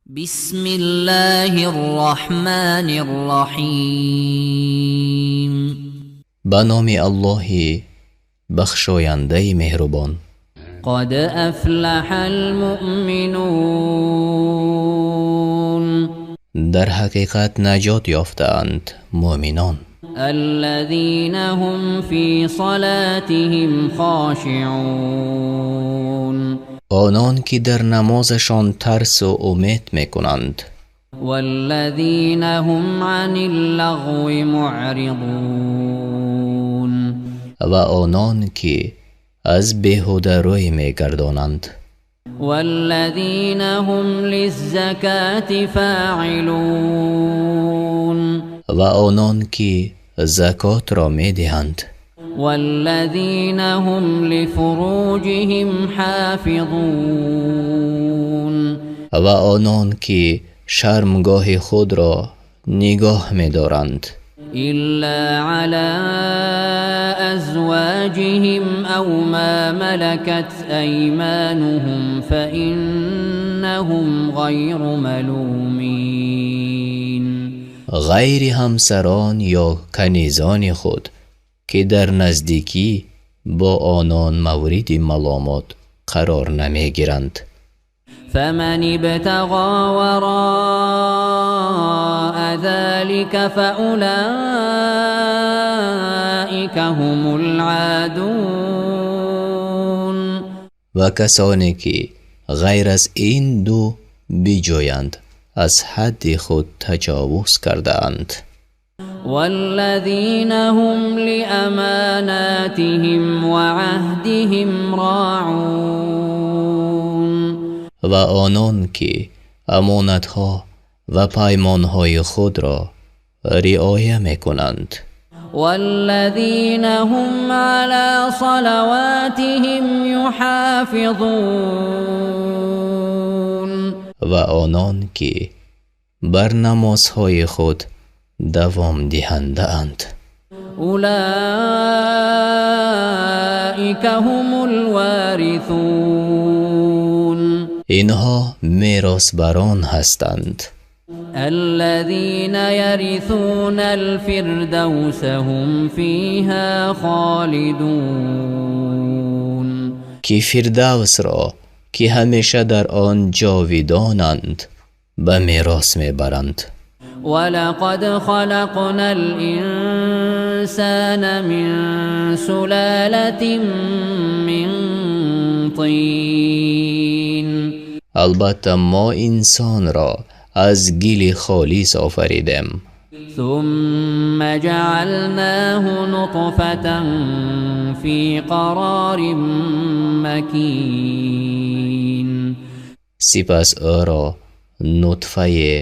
بسم الله الرحمن الرحيم. Ба номи Аллоҳи бахшояндаи меҳрубон. قد أفلح المؤمنون. Дар ҳақиқат наҷот ёфтаанд муъминон. الذين هم في صلاتهم خاشعون. Онон ки дар намозашон тарсу умед мекунанд. والذين هم عن اللغو معرضون. Ва онон ки аз беҳударӯй мегардонанд. والذين هم للزكاة فاعلون. Ва онон ки закотро медиҳанд. والذين هم لفروجهم حافظون. Ва онон ки шармгоҳи худро нигоҳ медоранд. إلا على أزواجهم أو ما ملكت أيمانهم فإنهم غير ملومين. Ғайри ҳамсарон ё канизони худ, ки дар наздикӣ бо онон мавриди маломот қарор намегиранд. فمن ابتغى وراء ذلك فأولئك هم العادون. Ва касоне ки ғайр аз ин ду биҷӯянд, аз ҳадди худ таҷовуз кардаанд. والذين هم لأماناتهم وعهدهم راعون. Ва онон ки амонатҳо ва паймонҳои худро риоя мекунанд. والذين هم على صلواتهم يحافظون. Ва онон ки бар намозҳои худ давомдиҳандаанд. أولئك هم الوارثون. Инҳо меросбарон ҳастанд. الذين يرثون الفردوس هم فيها خالدون. Ки фирдавсро, ки ҳамеша дар он ҷовидонанд, ба мерос мебаранд. ولقد خلقنا الإنسان من سلالة من طين. Албатта, мо инсонро аз гили холис офаридем. ثم جعلناه نطفة في قرار مكين. Сипас ӯро нутфае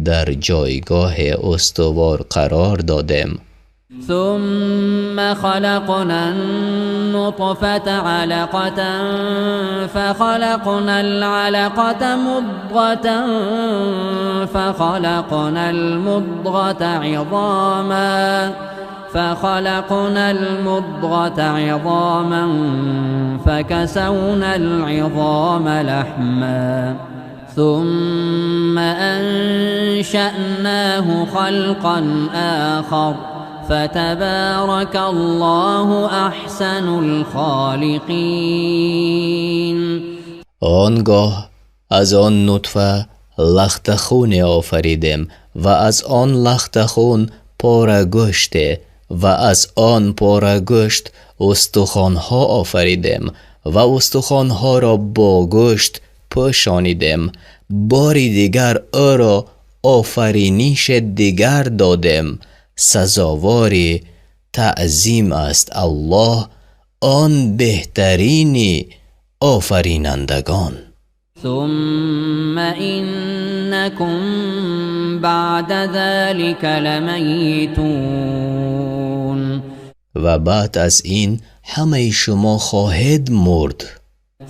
дар ҷойгоҳе устувор қарор додем. ثم خلقنا النطفة علقة فخلقنا العلقة مضغة فخلقنا المضغة عظاما فكسونا العظام لحما ثم أنشأناه خلقا آخر فتبارك الله أحسن الخالقين. Он гоҳ аз он нутфа лахтахуне офаридем ва аз он лахтахун порагӯште ва аз он порагӯшт устухонҳо офаридем ва устухонҳоро бо гӯшт пӯшонидем. Бори дигар ӯро офаринише дигар додем. Сазовори таъзим аст Аллоҳ, он беҳтарини офаринандагон. ثم إنكم بعد ذلك لميتون. Ва баъд аз ин ҳамаи шумо хоҳед мурд.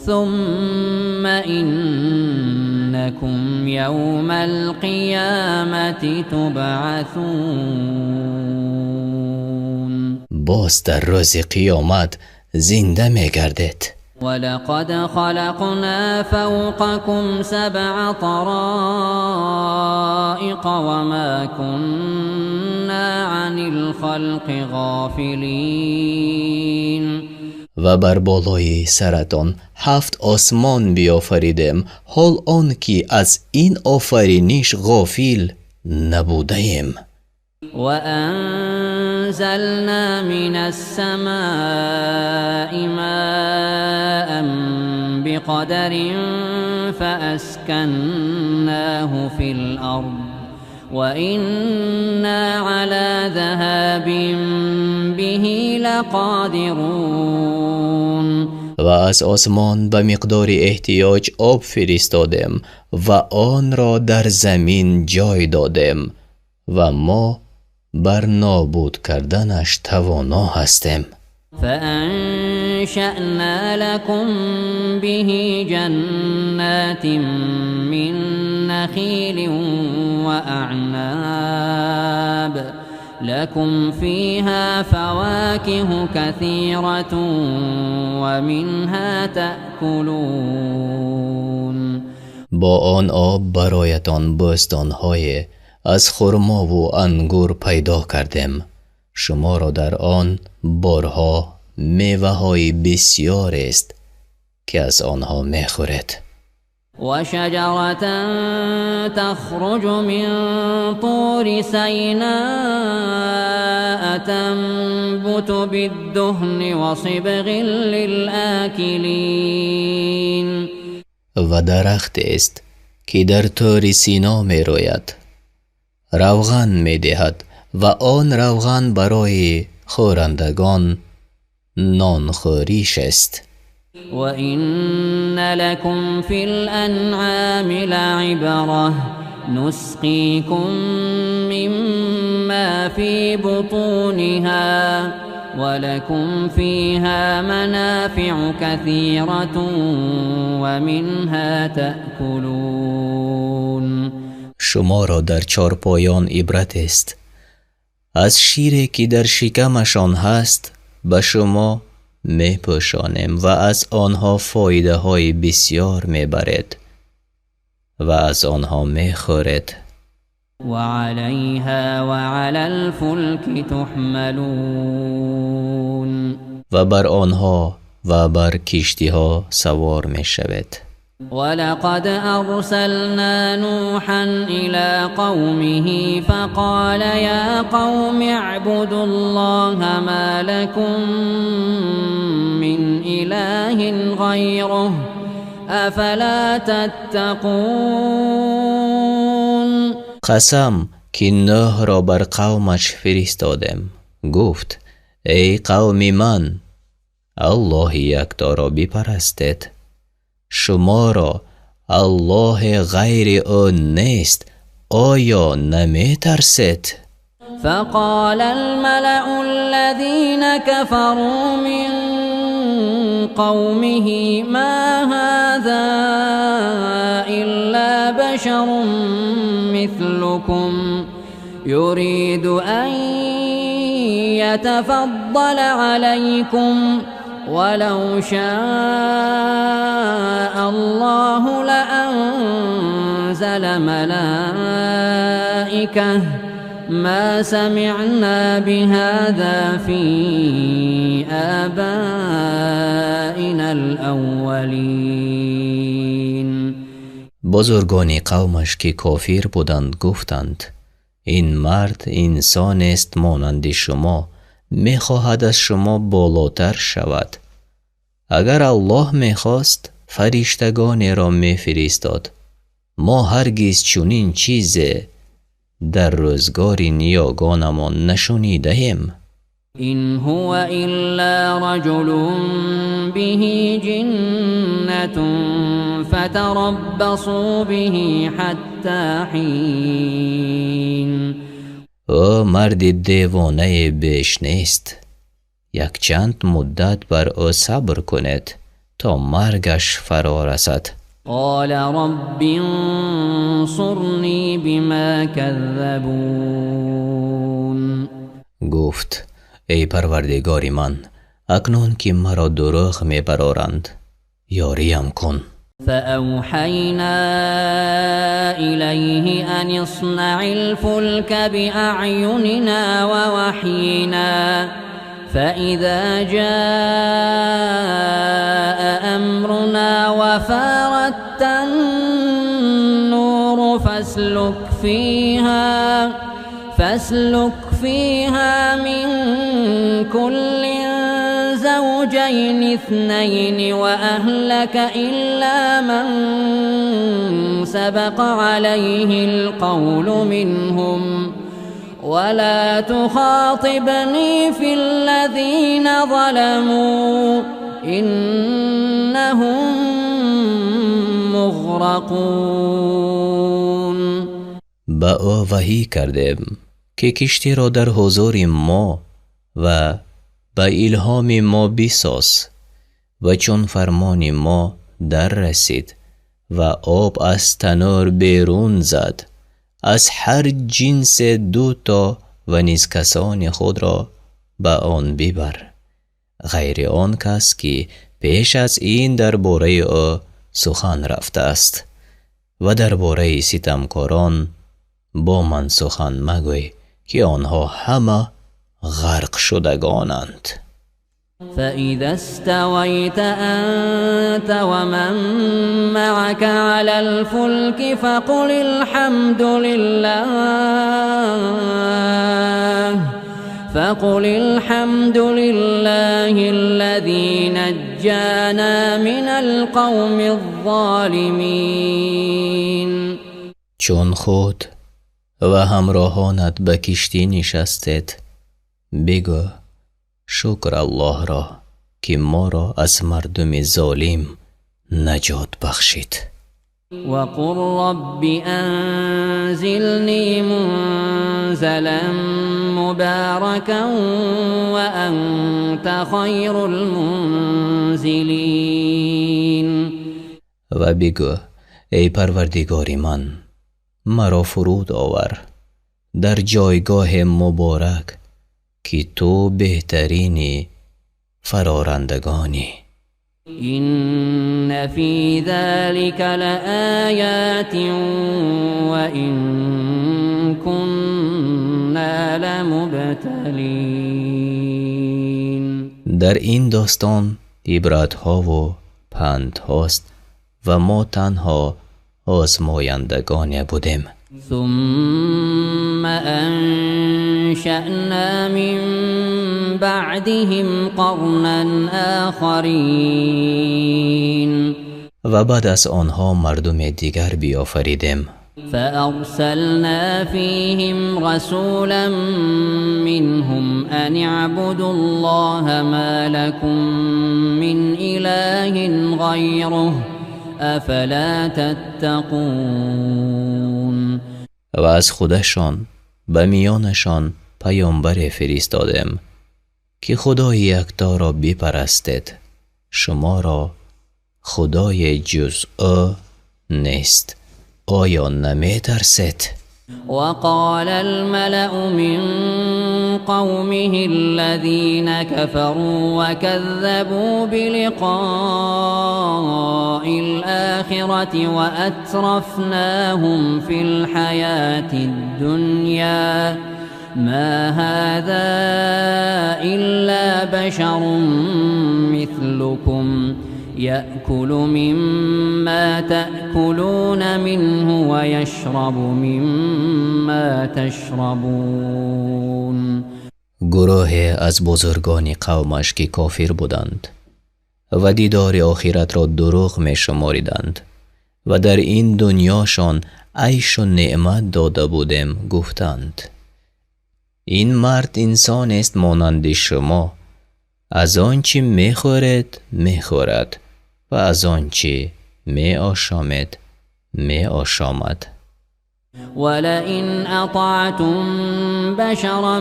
ثم إنكم يوم القيامة تبعثون. Боз дар рӯзи қиёмат зинда мегардед. ولقد خلقنا فوقكم 7 طرائق وما كنا عن الخلق غافلين. Ва бар болои саратон 7 осмон биёфаридем, ҳол он ки аз ин офариниш ғофил набудаем. وأنزلنا من السماء ماء بقدر فأسكناه في الأرض وإنا على ذهاب به لقادرون. Ва аз осмон ба миқдори эҳтиёҷ об фиристодем ва онро дар замин ҷой додем ва мо бар нобуд карданаш тавоно ҳастем. فأنشأنا لكم به جنات من نخيل وأعناب لكم فيها فواكه كثيرة ومنها تأكلون. Бо он об бароятон бӯстонҳое аз хурмову ангур пайдо кардем. Шуморо дар он борҳо меваҳои бисёрест, ки аз онҳо мехӯред. وشجرة تخرج من طور سيناء تنبت بالدهن وصبغ للآكلين. Ва дарахтест, ки дар Тури Сино мерӯяд, равған медиҳад ва он равған барои хӯрандагон нонхӯриш аст. وإن لكم في الأنعام لعبرة نسقيكم مما في بطونها ولكم فيها منافع كثيرة ومنها تأكلون. Шуморо дар чорпоён ибрат аст. Аз шире, ки дар шикамашон ҳаст, ба шумо мепӯшонем ва аз онҳо фоидаҳои бисёр мебаред ва аз онҳо мехӯред. وعليها وعلى الفلك تحملون. Ва бар онҳо ва бар киштиҳо савор мешавед. ولقد أرسلنا نوحا إلى قومه فقال يا قوم اعبدوا الله ما لكم من إله غيره أفلا تتقون. Қасам, ки Нӯҳро бар қавмаш фиристодем. Гуфт: эй қавми ман, Аллоҳи якторо бипарастед. Шуморо Аллоҳи ғайри ӯ нест, оё наметарсед? فقال الملأ الذين كفروا من قومه ما هذا إلا بشر مثلكم يريد أن يتفضل عليكم ولو شاء الله لأنزل ملائكة ما سمعنا بهذا في آبائنا الأولين. Бузургони қавмаш, ки кофир буданд, гуфтанд: ин мард инсонест монанди шумо, мехоҳад аз шумо болотар шавад. Агар Аллоҳ мехост, фариштагонеро мефиристод. Мо ҳаргиз чунин чизе дар рӯзгори ниёгонамон нашунидаем. إن هو إلا رجل به جنة فتربصوا به حتى حين. Ӯ марди девонае беш нест. Якчанд муддат бар ӯ сабр кунед, то маргаш фаро расад. قال رب انصرني بما كذبون. Гуфт: эй парвардигори ман, акнун ки маро дурӯғ мебароранд, Ёриям кун. فأوحينا إليه أن اصنع الفلك بأعيننا ووحينا فإذا جاء أمرنا وفارت النور فاسلك فيها من كل زوجين اثنين وأهلك إلا من سبق عليه القول منهم ولا تخاطبني في الذين ظلموا إنهم مغرقون. Ба ӯ ваҳӣ кардем, ки киштиро дар ҳузури мо ва ба илҳоми мо бисоз, ва чун фармони мо дар расид ва об аз танӯр берун зад, аз ҳар ҷинсе ду то ва низ касони худро ба он бибар, ғайри он кас, ки пеш аз ин дар бораи ӯ сухан рафтааст, ва дар бораи ситамкорон бо ман сухан магӯй, ки онҳо ҳама ғарқшудагонанд. فإذا استويت أنت ومن معك على الفلك فقل الحمد لله الذي نجانا من القوم الظالمين. Чун худ ва ҳамроҳонат ба киштӣ нишастед, бигӯ: шукр Аллоҳро, ки моро аз мардуми золим наҷот бахшид. وقل رب أنزلني منزلا مباركا وأنت خير المنزلين. Ва бигӯ: эй Парвардигори ман, маро фуруд овар дар ҷойгоҳи муборак, ки ту беҳтарини фарорандагонӣ. إن في ذلك لآيات وإن كنا لمبتلين. Дар ин достон ибратҳову пандҳост, ва мо танҳо озмояндагоне будем. ثم أنشأنا من بعدهم قرنا آخرين. Ва баъд аз онҳо мардуме дигар биёфаридем. فأرسلنا فيهم رسولا منهم أن اعبدوا الله ما لكم من إله غيره أفلا تتقون. Ва аз худашон ба миёнашон паёмбаре фиристодем, ки Худои якторо бипарастед, шуморо худое ҷуз ӯ нест, оё наметарсед? وقال الملأ من قومه الذين كفروا وكذبوا بلقاء الآخرة وأترفناهم في الحياة الدنيا ما هذا إلا بشر مثلكم يأكل مما تأكلون منه ويشرب مما تشربون. Гурӯҳе аз бузургони қавмаш, ки кофир буданд ва дидори охиратро дурӯғ мешумориданд ва дар ин дунёшон айшу неъмат дода будем, гуфтанд: ин мард инсонест монанди шумо, аз он чӣ мехӯред мехӯрад ва аз он чӣ меошомед меошомад. ولئن أطعتم بشرا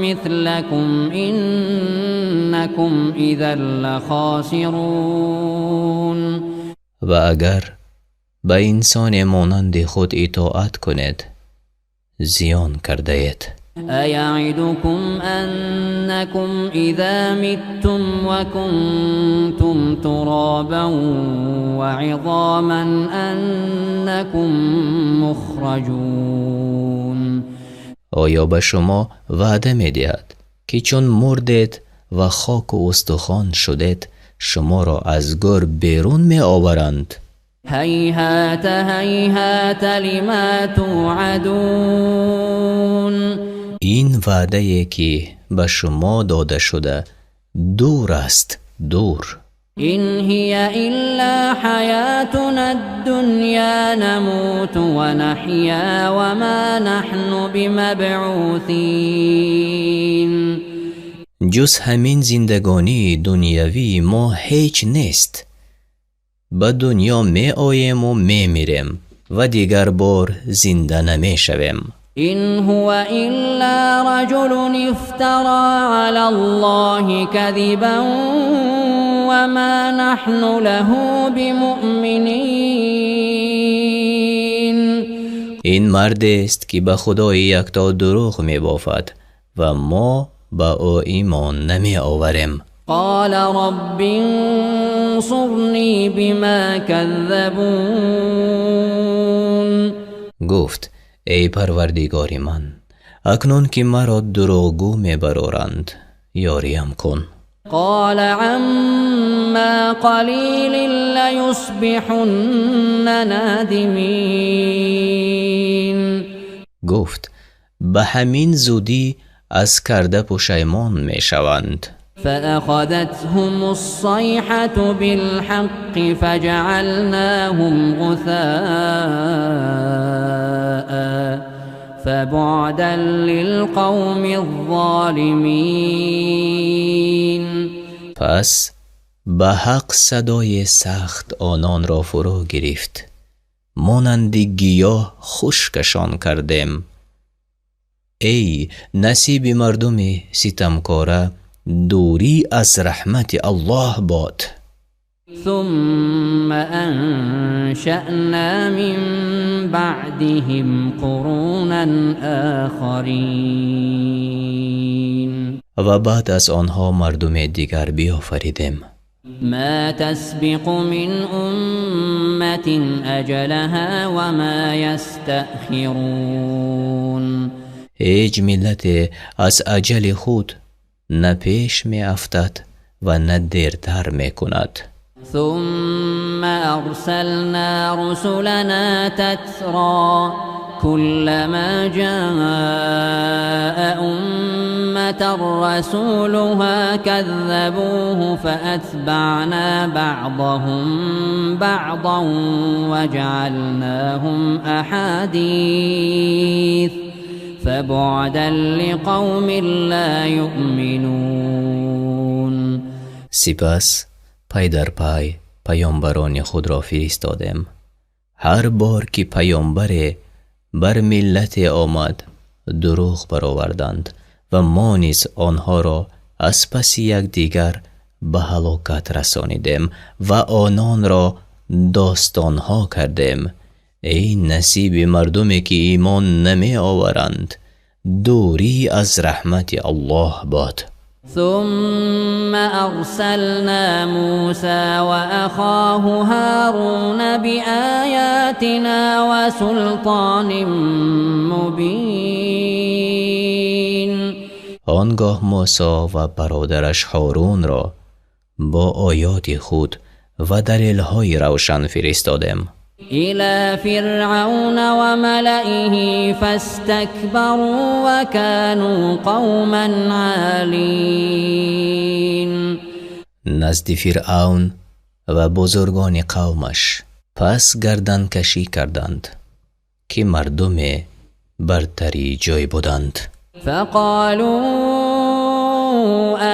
مثلكم إنكم إذا لخاسرون. Ва агар ба инсоне монанди худ итоат кунед, зиён кардаед. أيعدكم أنكم إذا متم وكنتم ترابا وعظاما أنكم مخرجون. Оё ба шумо ваъда медиҳад, ки чун мурдед ва хоку устухон шудед, шуморо аз гӯр берун меоваранд? هيهات هيهات لما توعدون. Ин ваъдае, ки ба шумо дода шуда, дур аст, дур. إن هي إلا حياتنا الدنيا نموت ونحيا وما نحن بمبعوثين. Ҷуз ҳамин зиндагонии дунявии мо ҳеҷ нест. Ба дунё меоему мемирем ва дигар бор зинда намешавем. إن هو إلا رجل افترى على الله كذبا وما نحن له بمؤمنين. Ин мардест, ки ба Худои якто дурӯғ мебофад ва мо ба ӯ имон намеоварем. قال رب انصرني بما كذبون. Гуфт: эй Парвардигори ман, акнун ки маро дурӯғгӯ мебароранд, ёриям кун. قال عما قليل ليصبحن نادمين. Гуфт: ба ҳамин зудӣ аз карда пушаймон мешаванд. فأخذتهم الصيحة بالحق فجعلناهم غثاء فبعدا للقوم الظالمين. Пас ба ҳақ садои сахт ононро фурӯ гирифт, монанди гиёҳ хушкашон кардем. Эй насиби мардуми ситамкора дурӣ аз раҳмати Аллоҳ бод. ثم أنشأنا من بعدهم قرونا آخرين. Ва баъд аз онҳо мардуме дигар биёфаридем. ما تسبق من أمة أجلها وما يستأخرون. Ҳеҷ миллате аз аҷали худ на пеш меафтад ва на дертар мекунад. ثم أرسلنا رسلنا تترى كلما جاء أمة رسولها كذبوه فأتبعنا بعضهم بعضا وجعلناهم أحاديث فبعدا لقوم لا يؤمنون. Сипас пай дар пай паёмбарони худро фиристодем. Ҳар бор ки паёмбаре бар миллате омад, дурӯғ бароварданд ва мо низ онҳоро аз паси якдигар ба ҳалокат расонидем ва ононро достонҳо кардем. Эй насиби мардуме, ки имон намеоваранд, дурӣ аз раҳмати Аллоҳ бод. ثم أرسلنا موسى وأخاه هارون بآياتنا وسلطان مبين. Он гоҳ Мусо ва бародараш Ҳорунро бо оёти худ ва далелҳои равшан фиристодем. إلى فرعون وملئه فاستكبروا وكانوا قوما عالين. Назди Фиръавн ва бузургони қавмаш, пас гарданкашӣ карданд, ки мардуме бартарии ҷой буданд. فقالوا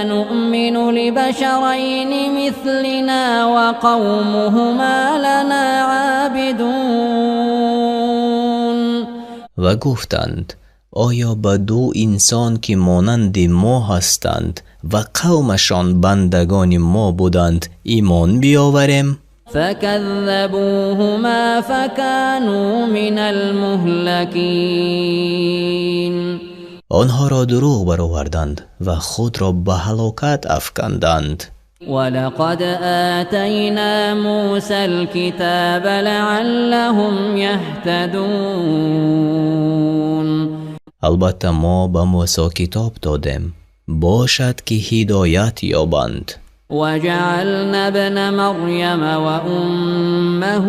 أنؤمن لبشرين مثلنا وقومهما لنا عابدون. Ва гуфтанд: оё ба ду инсон, ки монанди мо ҳастанд ва қавмашон бандагони мо буданд, имон биёварем? فكذبوهما فكانوا من المهلكين. Онҳоро дурӯғ бароварданд ва худро ба ҳалокат афканданд. ولقد آتينا موسى الكتاب لعلهم يهتدون. Албатта, мо ба Мусо китоб додем, бошад ки ҳидоят ёбанд. وجعلنا ابن مريم وأمه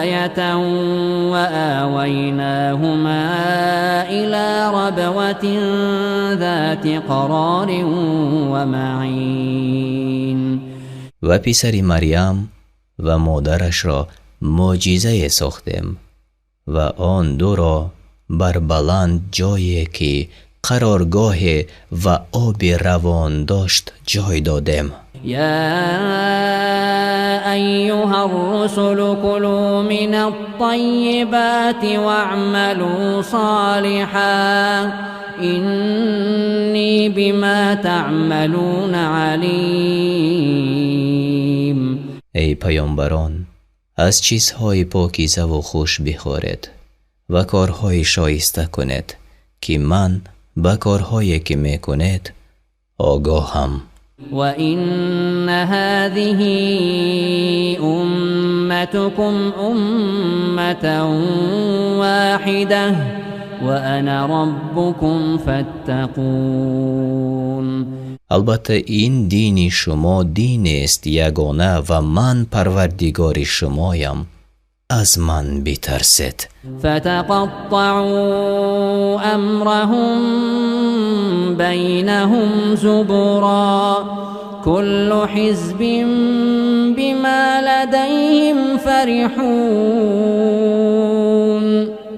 آية وآويناهما إلى ربوة ذات قرار ومعين. Ва писари Марьям ва модарашро мӯъҷизае сохтем ва он дуро бар баланд ҷое, ки қароргоҳе ва оби равон дошт, ҷой додем. يا أيها الرسل كلوا من الطيبات واعملوا صالحا إني بما تعملون عليم. Эй паёмбарон, аз чизҳои покизаву хуш бихӯред ва корҳои шоиста кунед, ки ман ба корҳое ки мекунед огоҳам. وإن هذه أمتكم أمة واحدة وأنا ربكم فاتقون. Албатта, ин дини шумо динест ягона ва ман парвардигори шумоям, аз ман битарсед. فتقطعوا أمرهم بينهم زبرا كل حزب بما لديهم فرحون.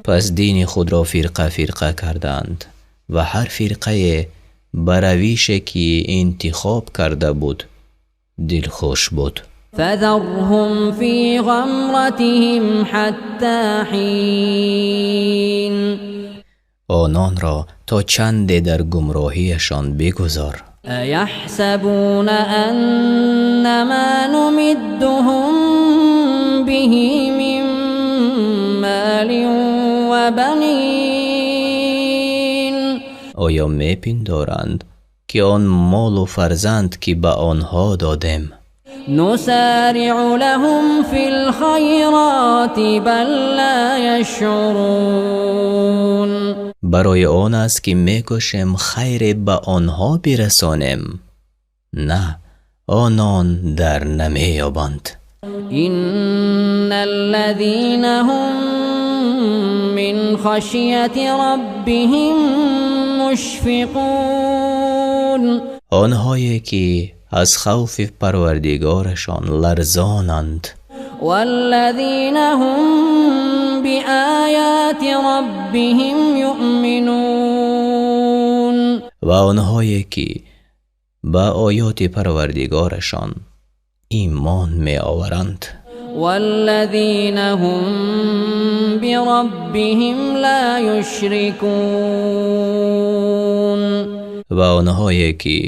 Пас дини худро фирқа фирқа карданд ва ҳар фирқае ба равише, ки интихоб карда буд, дилхуш буд. فذرهم في غمرتهم حتى حين. Ононро то чанде дар гумроҳиашон бигузор. أيحسبون أن ما نمدهم به من مال وبنين Оё мепиндоранд, ки он молу фарзанд, ки ба онҳо додем, نسارع لهم في الخيرات بل لا يشعرون. Барои он аст, ки мекӯшем хайре ба онҳо бирасонем? На, онон дар намеёбанд. إن الذين هم من خشية ربهم مشفقون. Онҳое ки аз хавфи парвардигорашон ларзонанд. والذين هم بآيات ربهم يؤمنون. Ва онҳое ки ба оёти парвардигорашон имон меоваранд. والذين هم بربهم لا يشركون. Ва онҳое ки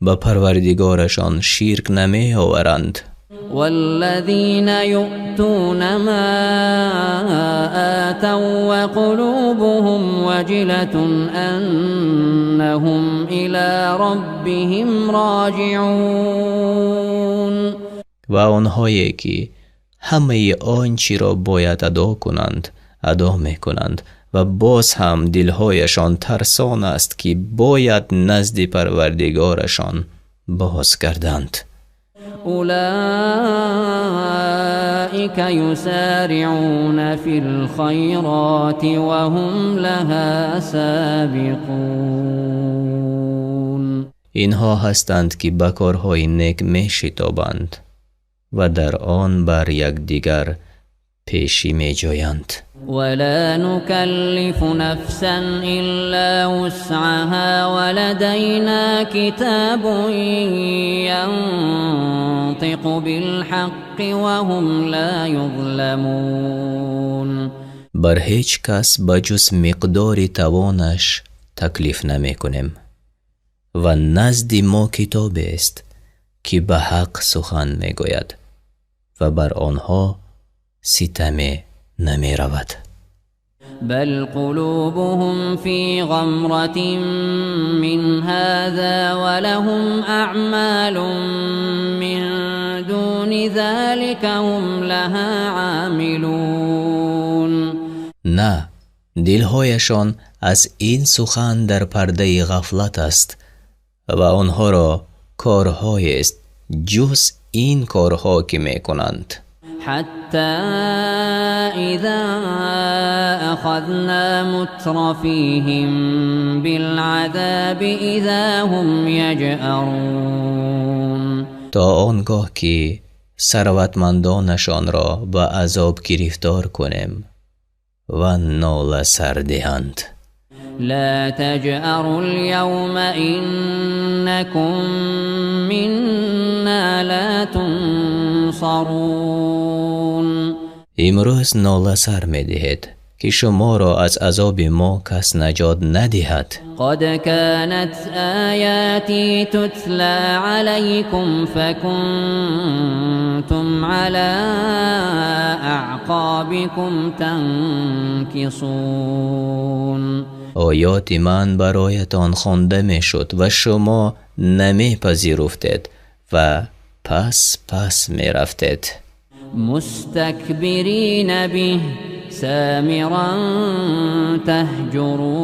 ба парвардигорашон ширк намеоваранд. والذين يؤتون ما آتوا وقلوبهم وجلة أنهم إلى ربهم راجعون. Ва онҳое ки ҳамаи он чиро бояд адо кунанд, адо мекунанд ва боз ҳам дилҳояшон тарсон аст, ки бояд назди парвардигорашон бозгарданд. أولئك يسارعون في الخيرات وهم لها سابقون. Инҳо ҳастанд, ки ба корҳои нек мешитобанд ва дар он бар якдигар пешӣ меҷӯянд. ولا نكلف نفسا إلا وسعها ولدينا كتاب ينطق بالحق وهم لا يظلمون. Бар ҳеҷ кас ба ҷуз миқдори тавонаш таклиф намекунем ва назди мо китобест, ки ба ҳақ сухан мегӯяд ва бар онҳо ситаме намеравад. بل قلوبهم في غمرة من هذا ولهم أعمال من دون ذلك هم لها عاملون. На, дилҳояшон аз ин сухан дар пардаи ғафлат аст ва онҳоро корҳоест ҷуз ин корҳо ки мекунанд. حتى إذا أخذنا مترفيهم بالعذاب إذا هم يجأرون. То он гоҳ ки сарватмандонашонро ба азоб гирифтор кунем ва нола сар диҳанд. لا تجأروا اليوم إنكم منا لا تنصرون. Имрӯз нола сар медиҳед, ки шуморо аз азоби мо кас наҷот надиҳад. قد كانت آياتي تتلى عليكم فكنتم على أعقابكم تنكصون. Оёти ман бароятон хонда мешуд ва шумо намепазируфтед ва пас пас мерафтед. مستكبرين به سامرا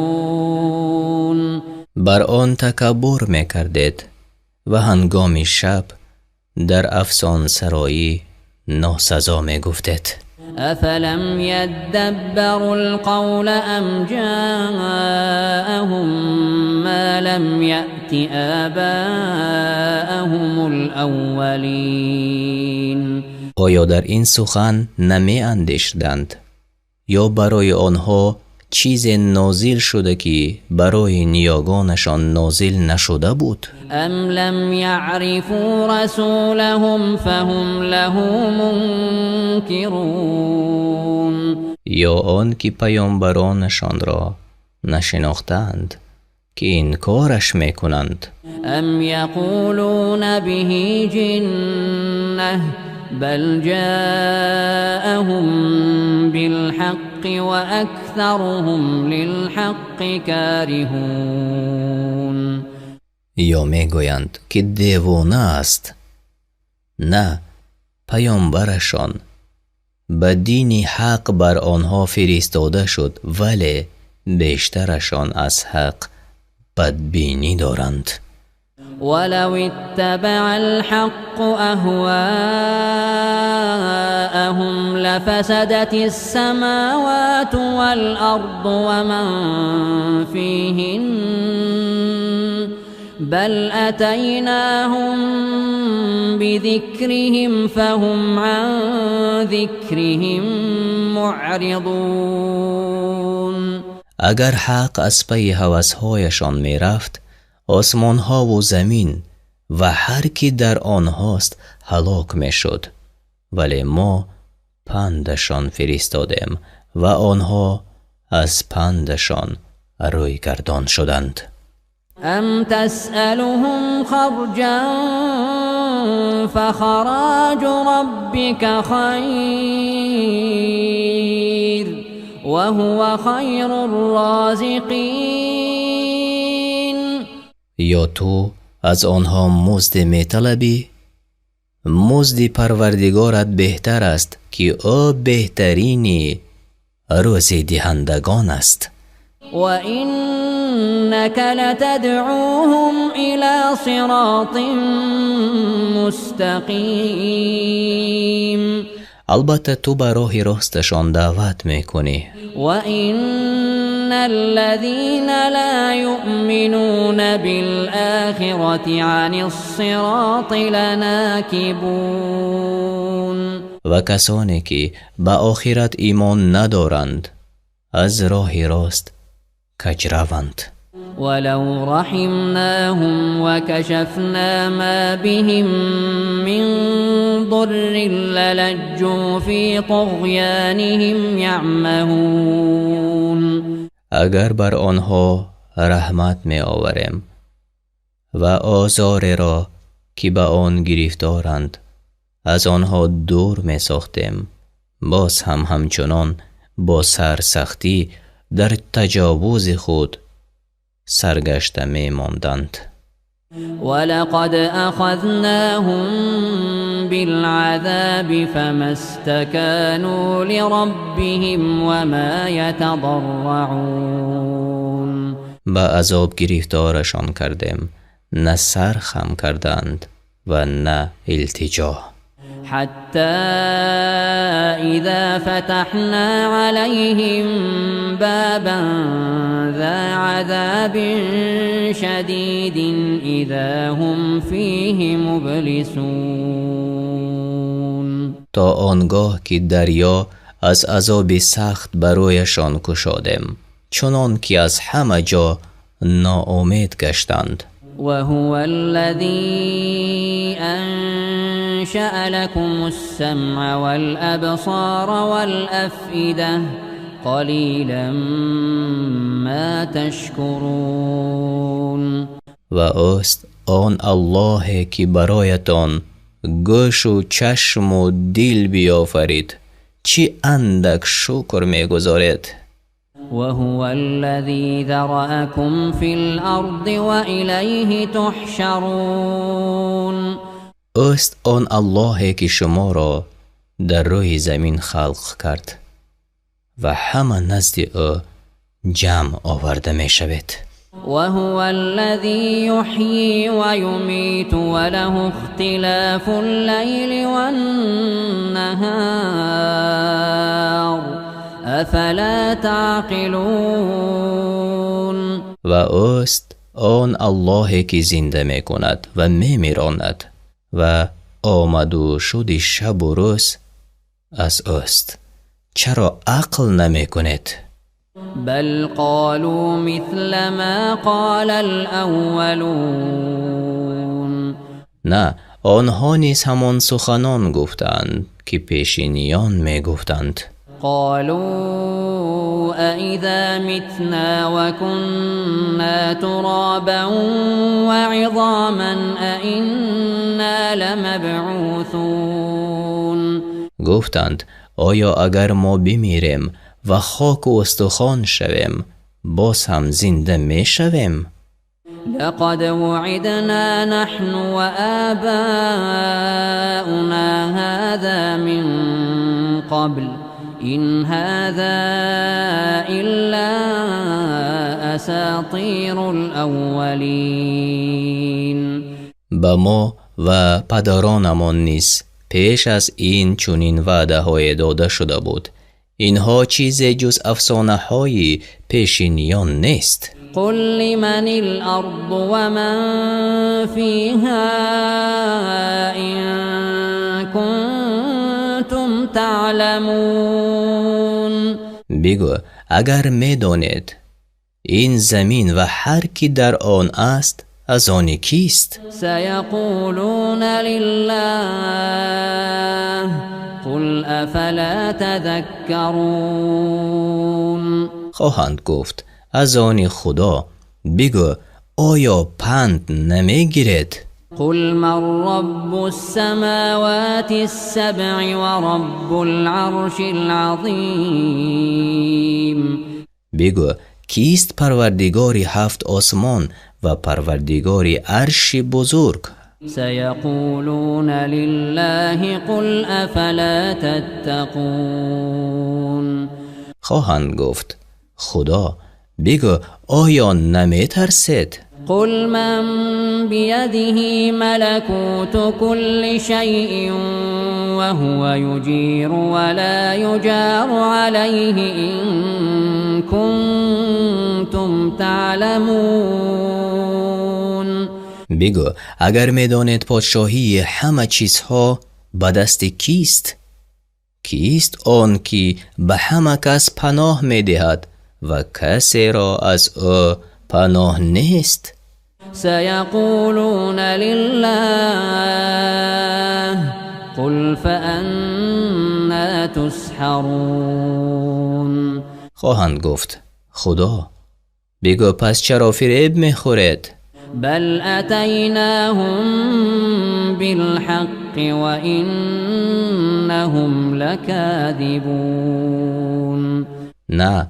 تهجرون. Бар он такаббур мекардед ва ҳангоми шаб дар афсонсароӣ носазо мегуфтед. أفلم يدبروا القول أم جاءهم ما لم يأت آباءهم الأولين. Оё дар ин сухан намеандешиданд ё барои онҳо чизе нозил шуда, ки барои ниёгонашон нозил нашуда буд? أم لم يعرفوا رسولهم فهم له منكرون. Ё он ки паёмбаронашонро нашинохтаанд, ки инкораш мекунанд? أم يقولون به جنة بل جاءهم بالحق وأكثرهم للحق كارهون. Ё мегӯянд, ки девона аст? На, паёмбарашон ба дини ҳақ бар онҳо фиристода шуд, вале бештарашон аз ҳақ бадбинӣ доранд. ولو اتبع الحق أهواءهم لفسدت السماوات والأرض ومن فيهن بل أتيناهم بذكرهم فهم عن ذكرهم معرضون. Агар ҳақ аз пайи ҳавасҳояшон мерафт, осмонҳову замин ва ҳар ки дар онҳост ҳалок мешуд, вале мо пандашон фиристодем ва онҳо аз пандашон рӯйгардон шуданд. أم تسألهم خرجا فخراج ربك خير وهو خير الرازقين. Ё ту аз онҳо музде металабӣ? Музди Парвардигорат беҳтар аст, ки ӯ беҳтарини рӯзидиҳандагон аст. وإنك لتدعوهم إلى صراط مستقيم. Албатта, ту ба роҳи росташон даъват мекунӣ. وإن الذين لا يؤمنون بالآخرة عن الصراط لناكبون. Ва касоне ки ба охират имон надоранд, аз роҳи рост каҷраванд. ولو رحمناهم وكشفنا ما بهم من ضر للجوا في طغيانهم يعمهون. Агар бар онҳо раҳмат меоварем ва озореро, ки ба он гирифторанд, аз онҳо дур месохтем, боз ҳам ҳамчунон бо сарсахтӣ Дар таҷовузи худ саргашта мемонданд. ولقد أخذناهم بالعذاب فما استكانوا لربهم وما يتضرعون. Ба азоб гирифторашон кардем, на сар хам карданд ва на илтиҷо. حتى إذا فتحنا عليهم بابا ذا عذاب شديد إذا هم فيه مبلسون. То он гоҳ ки дарё аз азоби сахт барояшон кушодем, чунон ки аз ҳама ҷо ноумед гаштанд. وهو الذي أنشأ لكم السمع والأبصار والأفئدة قليلا ما تشكرون. Ва ӯст он Аллоҳе ки бароятон гӯшу чашму дил биёфарид, чӣ андак шукр мегузоред. وهو الذي ذرأكم في الأرض وإليه تحشرون. Ӯст он Аллоҳе ки шуморо дар рӯи замин халқ кард ва ҳама назди ӯ ҷамъ оварда мешавед. وهو الذي يحيي ويميت وله اختلاف الليل والنهار أفلا تعقلون. Ва ӯст он Аллоҳе ки зинда мекунад ва мемиронад ва омаду шуди шабу рӯз аз ӯст. Чаро ақл намекунед? بل قالوا مثل ما قال الأولون. На, онҳо низ ҳамон суханон гуфтанд, ки пешиниён мегуфтанд. قالوا أإذا متنا وكنا ترابا وعظاما أإنا لمبعوثون. Гуфтанд, оё агар мо бимирем ва хоку устухон шавем, боз ҳам зинда мешавем? لقد وعدنا نحن وآباؤنا هذا من قبل إن هذا إلا أساطير الأولين. Ба мо ва падаронамон низ пеш аз ин чунин ваъдаҳое дода шуда буд. Инҳо чизе ҷуз афсонаҳои пешиниён нест. قل لمن الأرض ومن فيها إن كنتم تعلمون. Бигӯ, агар медонед, ин замин ва ҳар ки дар он аст аз они кист? سيقولون لله قل أفلا تذكرون. Хоҳанд гуфт, аз они Худо. Бигӯ, оё панд намегиред? قل من رب السماوات السبع ورب العرش العظيم. Бигӯ, кист парвардигори ҳафт осмон ва парвардигори арши бузург? سيقولون لله قل أفلا تتقون. Хоҳанд гуфт, Худо. Бигӯ, оё наметарсед? قل من بيده ملكوت كل شيء وهو يجير ولا يجار عليه إن كنتم تعلمون. Бигӯ, агар медонед подшоҳии ҳама чизҳо ба дасти кист? Кист он ки ба ҳама кас паноҳ медиҳад ва касеро аз ӯ паноҳ нест? سيقولون لله قل فأنا تسحرون. Хоҳанд гуфт, Худо. Бигӯ, пас чаро фиреб мехӯред? بل أتيناهم بالحق وإنهم لكاذبون. На,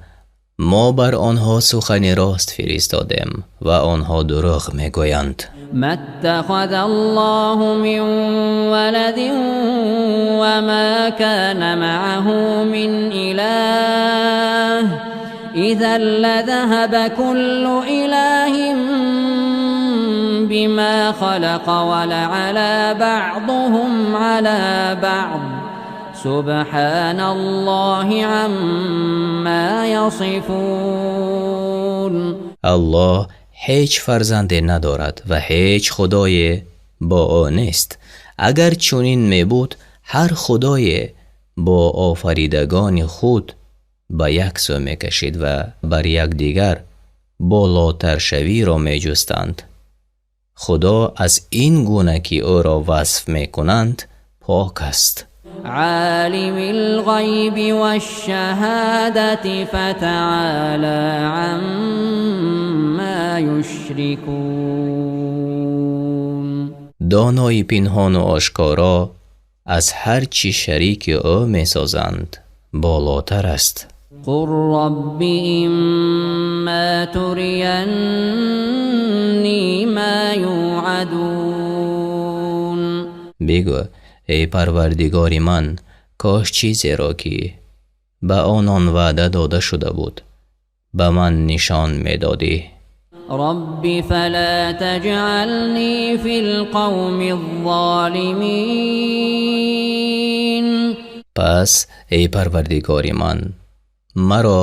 Мо бар онҳо сухани рост фиристодем ва онҳо дурӯғ мегӯянд. ما اتخذ الله من ولد وما كان معه من إله إذا لذهب كل إله بما خلق ولعلى بعضهم على بعض سبحان الله عما يصفون. Аллоҳ ҳеҷ фарзанде надорад ва ҳеҷ худое бо ӯ нест. Агар чунин мебуд, ҳар худое бо офаридагони худ ба як сӯ мекашид ва бар якдигар болотаршавиро меҷустанд. Худо аз ин гуна ки ӯро васф мекунанд пок аст. عالم الغيب والشهادة فتعالى عما يشركون. Донои пинҳону ошкоро аз ҳар чӣ шарики ӯ месозанд болотар аст. قل رب إما تريني ما يوعدون. Бигӯ: эй Парвардигори ман, кош чизеро ки ба онон ваъда дода шуда буд ба ман нишон медодӣ. رب فلا تجعلني في القوم الظالمين. Пас эй Парвардигори ман, маро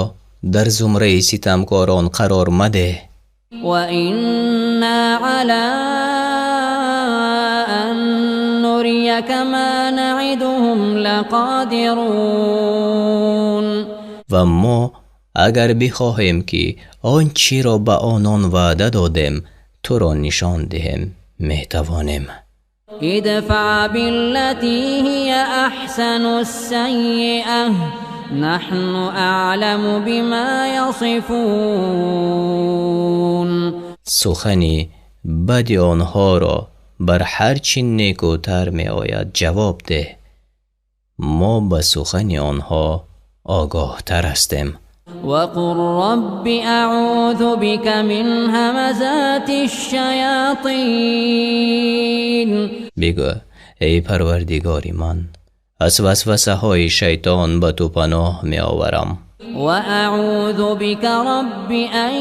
дар зумраи ситамкорон қарор мадеҳ. وإنا على أن نريك ما نعدهم لقادرون. Ва мо агар бихоҳем ки он чиро ба онон ваъда додем туро нишон диҳем, метавонем. ادفع بالتي هي أحسن السيئة نحن أعلم بما يصفون. Сухани бади онҳоро бар ҳар чӣ некӯтар меояд ҷавоб деҳ. Мо ба сухани онҳо огоҳтар ҳастем. وقل رب أعوذ بك من همزات الشياطين. Бигӯ: эй Парвардигори ман, аз васвасаҳои шайтон ба ту паноҳ меоварам. وأعوذ بك رب أن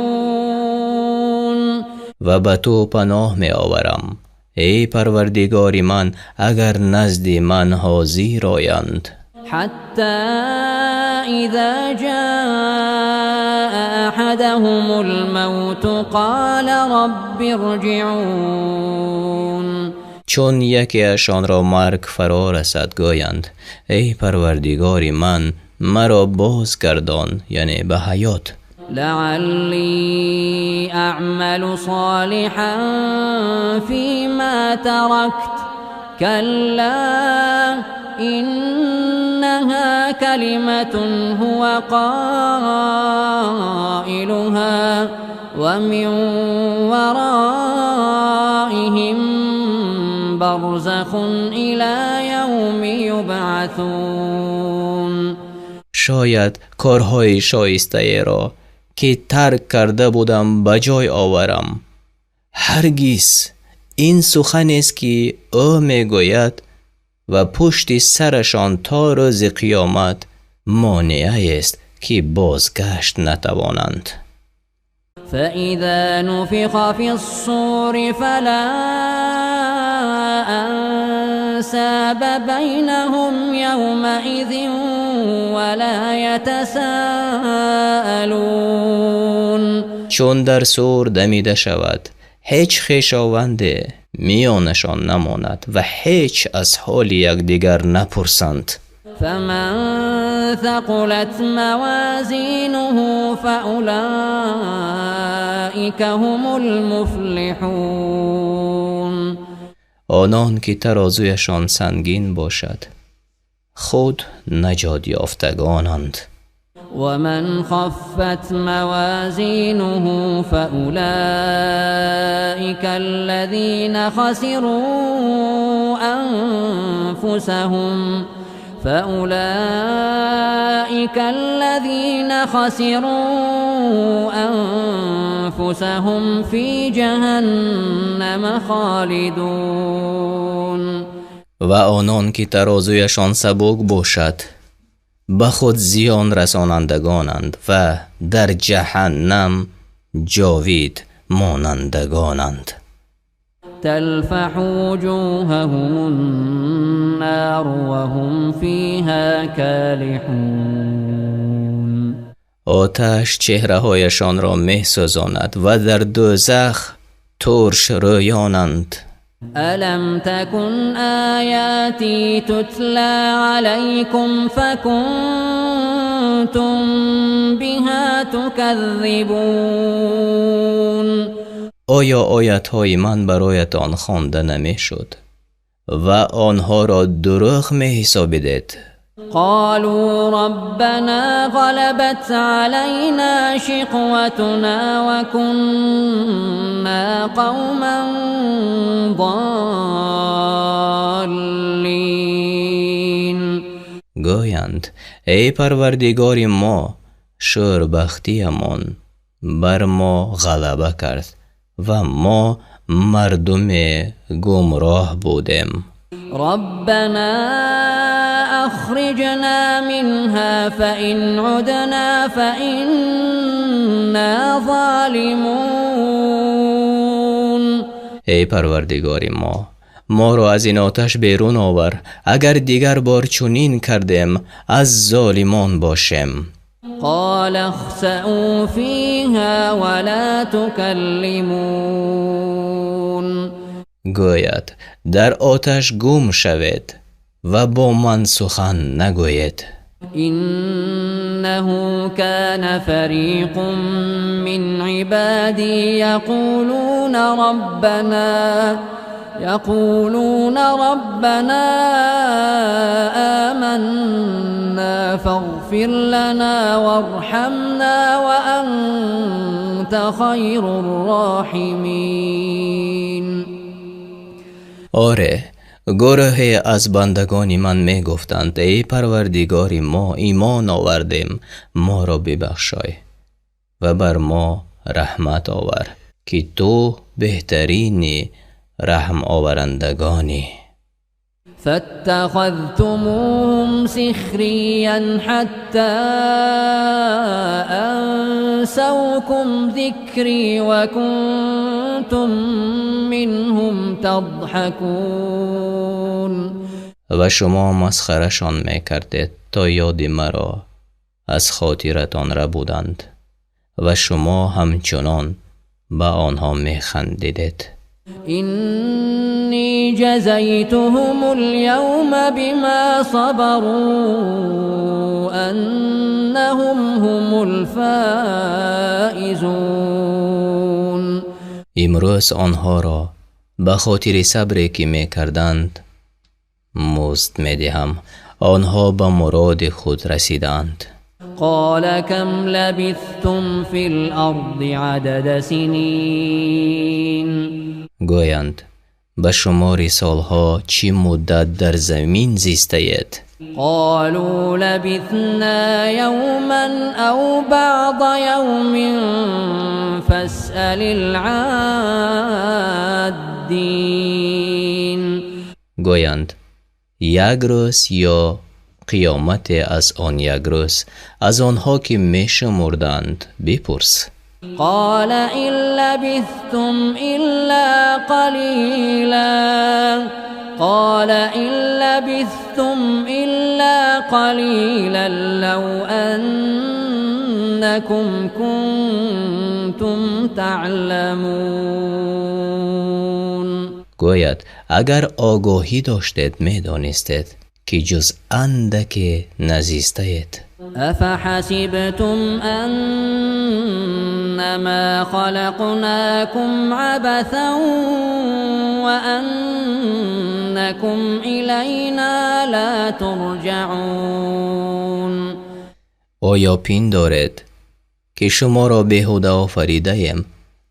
يحضرون. Ва ба ту паноҳ меоварам, эй Парвардигори ман, агар назди ман ҳозир оянд. حتى إذا جاء أحدهم الموت قال رب ارجعون. Чун якеашонро марг фаро расад, гӯянд: эй Парвардигори ман, маро бозгардон, яъне ба ҳаёт. لعلي أعمل صالحا فيما تركت كلا إنها كلمة هو قائلها ومن ورائهم برزخ إلى يوم يبعثون. Шояд корҳои шоистаеро ки тарк карда будам ба ҷой оварам. Ҳаргиз, ин суханест ки ӯ мегӯяд ва пушти сарашон то рӯзи қиёмат монеаест ки бозгашт натавонанд. فإذا نفخ في الصور فلا أنساب بينهم يومئذ ولا يتساءلون. Чун дар сур дамида шавад, ҳеҷ хешованде миёнашон намонад ва ҳеҷ аз ҳоли якдигар напурсанд. فمن ثقلت موازينه فأولئك هم المفلحون. Онон ки тарозуяшон сангин бошад, худ наҷот ёфтагонанд. ومن خفت موازينه فأولئك الذين خسروا فأولئك الذين خسروا أنفسهم في جهنم خالدون. Ва онон ки тарозуяшон сабук бошад, ба худ зиён расонандагонанд ва дар ҷаҳаннам ҷовид монандагонанд. تلفح وجوههم النار وهم فيها كالحون. Оташ чеҳраҳояшонро месӯзонад ва дар дӯзах турш рӯёнанд. ألم تكن آياتي تتلى عليكم فكنتم بها تكذبون. Оё оятҳои ман бароятон хонда намешуд ва онҳоро дурӯғ меҳисобидед? قالوا ربنا غلبت علينا شقوتنا وكنا قوما ضالين. Гӯянд: эй Парвардигори мо, шӯрбахтиямон бар мо ғалаба кард ва мо мардуме гумроҳ будем. ربنا أخرجنا منها فإن عدنا فإنا ظالمون. Эй Парвардигори мо, моро аз ин оташ берун овар, агар дигар бор чунин кардем, аз золимон бошем. قال اخسأوا فيها ولا تكلمون. Гӯяд: дар оташ гум шавед ва бо ман сухан нагӯед. إنه كان فريق من عبادي يقولون ربنا آمنا فاغفر لنا وارحمنا وأنت خير الراحمين. Оре, гурӯҳе аз бандагони ман мегуфтанд: эй Парвардигори мо, имон овардем, моро бибахшой ва бар мо раҳмат овар, ки ту беҳтарини раҳмоварандагонӣ. فاتخذتموهم سخريا حتى أنسوكم ذكري وكنتم منهم تضحكون. Ва шумо масхарашон мекардед, то ёди маро аз хотиратон рабуданд ва шумо ҳамчунон ба онҳо механдидед. إني جزيتهم اليوم بما صبروا أنهم هم الفائزون. Имрӯз онҳоро ба хотири сабре ки мекарданд музд медиҳам, онҳо ба муроди худ расиданд. قال كم لبثتم في الأرض عدد سنين. Гӯянд: ба шумори солҳо чӣ муддат дар замин зистаед? قالوا لبثنا يوما أو بعض يوم فاسأل العادين. Гӯянд: як рӯз ё қиёмате аз он як рӯз, аз онҳо ки мешумурданд бипурс. قال إن لبثتم إلا قليلا قال إن لبثتم إلا قليلا لو أنكم كنتم تعلمون. Гӯяд: агар огоҳӣ доштед, медонистед, ки ҷуз андаке назистаед. أفحسبتم أنما خلقناكم عبثا وأنكم إلينا لا ترجعون. Оё пиндоред, ки шуморо беҳуда офаридаем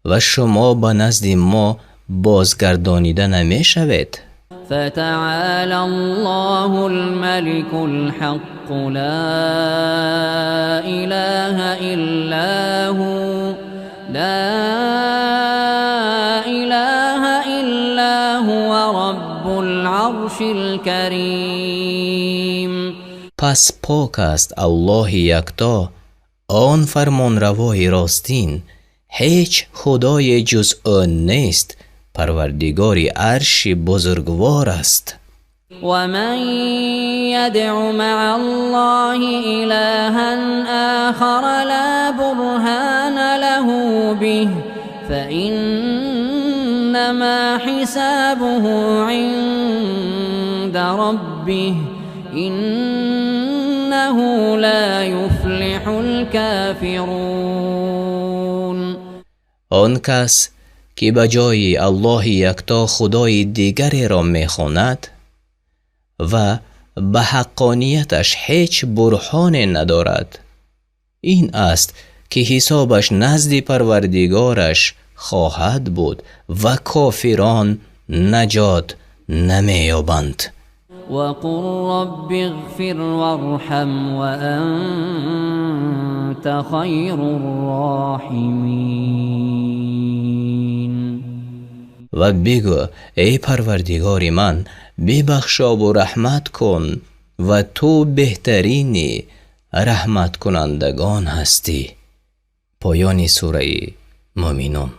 ва шумо ба назди мо бозгардонида намешавед? فتعالى الله الملك الحق لا إله إلا هو لا إله إلا هو رب العرش الكريم. Пас пок аст Аллоҳи якто, он фармонравои ростин, ҳеҷ худое ҷуз ӯ нест, парвардигори арши бузургвор аст. ومن يدع مع الله إلها آخر لا برهان له به فإنما حسابه عند ربه إنه لا يفلح الكافرون. Он кас ки ба ҷои Аллоҳи якто худои дигареро мехонад ва ба ҳаққонияташ ҳеҷ бурҳоне надорад, ин аст ки ҳисобаш назди парвардигораш хоҳад буд ва кофирон наҷот намеёбанд. وقل رب اغفر وارحم وأنت خير الراحمين. Ва бигӯ: эй парвардигори ман, бибахшову раҳмат кун, ва ту беҳтарини раҳматкунандагон ҳастӣ. Поёни сураи Муъминун.